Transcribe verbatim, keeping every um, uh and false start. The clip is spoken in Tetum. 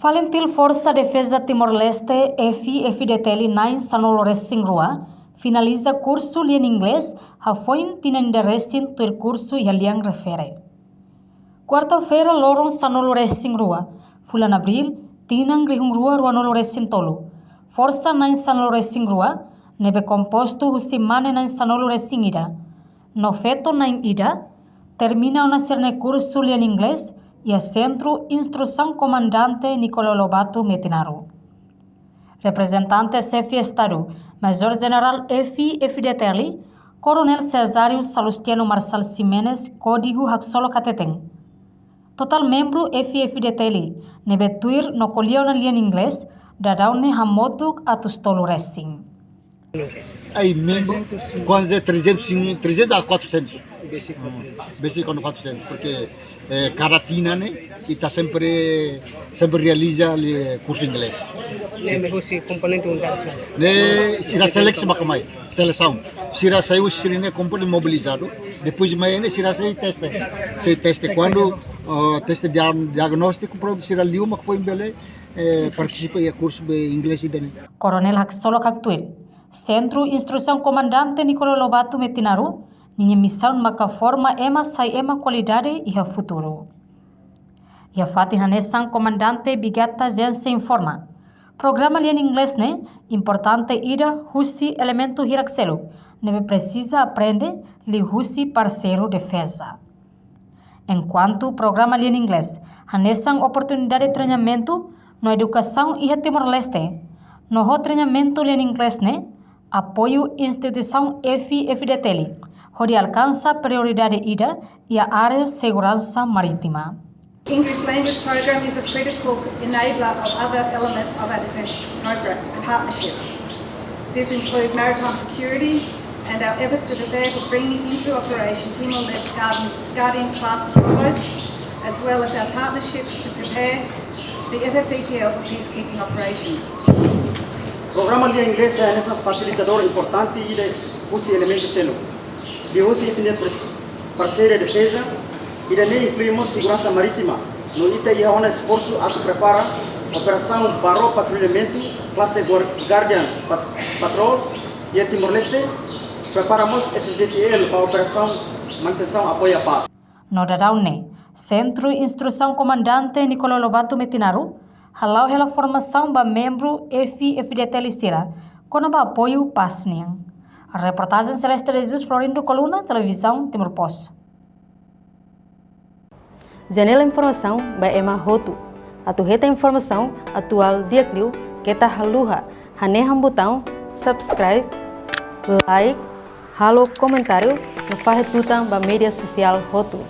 Balentil Forsa Defeza Timor-Leste, F-FDTL na'in sanulu-resin-rua, finaliza kursu lian Inglés, hafoin tinan ida resin tuir kursu iha lian refere. Kuarta-feira loron sanulu-resin-rua, fulan Abríl, tinan rihun rua ruanulu-resin-tolu. Forsa na'in sanulu-resin-rua, ne'ebé kompostu husi mane na'in sanulu-resin-ida no feto na'in ida, termina ona sira-nia kursu lian Inglés iha Sentru Instrusaun Komandante Nicolau Lobato Metinaro. Reprezentante Xefe Estadu, Major Jenerál F-FDTL, Koronél Cesário Salustiano Marçal Ximenes, Kódigu Haksolok hateten, totál membru F-FDTL ne'ebé tuir no ko'alia ona lian Inglés, daudaun ne'e hamutuk atus tolu resin. Ai, membru, trezentos e cinquenta. Quase trezentos, trezentos a quatrocentos. Basic quatrocentos. Basic quatrocentos, porque, eh, cada tinan ne'e, ita sempre, sempre realiza, eh, kursu Inglés. Ne'e husi komponente unidade, sabe? Ne'e, sira seleksi maka mai, selesaun. Sira sai husi sira-nia komponente mobilizadu, depois mai ne'e sira sai teste. Sai teste kuandu, oh, teste dia-, diagnóstiku, prontu, sira liu mak foin bele, eh, partisipa iha kursu be Inglés ida-ne'e. Koronél haksolok haktuir, Sentru Instrusaun Komandante Nicolau Lobato Metinaro, ninia misaun maka forma ema sai ema kualidade iha futuru. Iha fatin hanesan Komandante Bigata Jensen informa, programa lian Inglés ne'e importante ida husi elementu hirak seluk ne'ebé presiza aprende liuhusi parseiru defeza. Enkuantu programa lian Inglés hanesan oportunidade treinamentu no edukasaun iha Timor-Leste, no ho treinamentu lian Inglés ne'e apoiu instituisaun F-FDTL hodi alkansa prioridade ida iha área seguransa marítima. English language program is a critical enabler of other elements of our defence program partnership. This includes maritime security and our efforts to prepare for bringing into operation Timor-Leste Guardian, Guardian class patrol boats, as well as our partnerships to prepare the F-FDTL for peacekeeping operations. Programa lian Inglés hanesan fasilitadór importante ida husi elementu seluk, liuhusi ita-nia pres-, parseria defeza, ida-ne'e inklui mós seguransa marítima. No ita iha ona esforsu atu prepara operasaun ba ró patrullamentu klase Guar-, Guardian pat-, Patrol iha Timor-Leste, prepara mós F-FDTL ba operasaun manutensaun apoiu à paz. No daudaun ne'e, Sentru Instrusaun Komandante Nicolau Lobato Metinaro hala'o hela formasaun ba membru F-FDTL sira kona-ba apoiu pás nian. Reportajen Celeste de Jesus, Florindo Coluna, Televizaun Timor Post. Janela informasaun ba ema hotu. Atu hetan informasaun atuál di'ak liu, keta haluha hanehan butaun subscribe, like, halo komentáriu, no fahe tutan ba média sosiál hotu.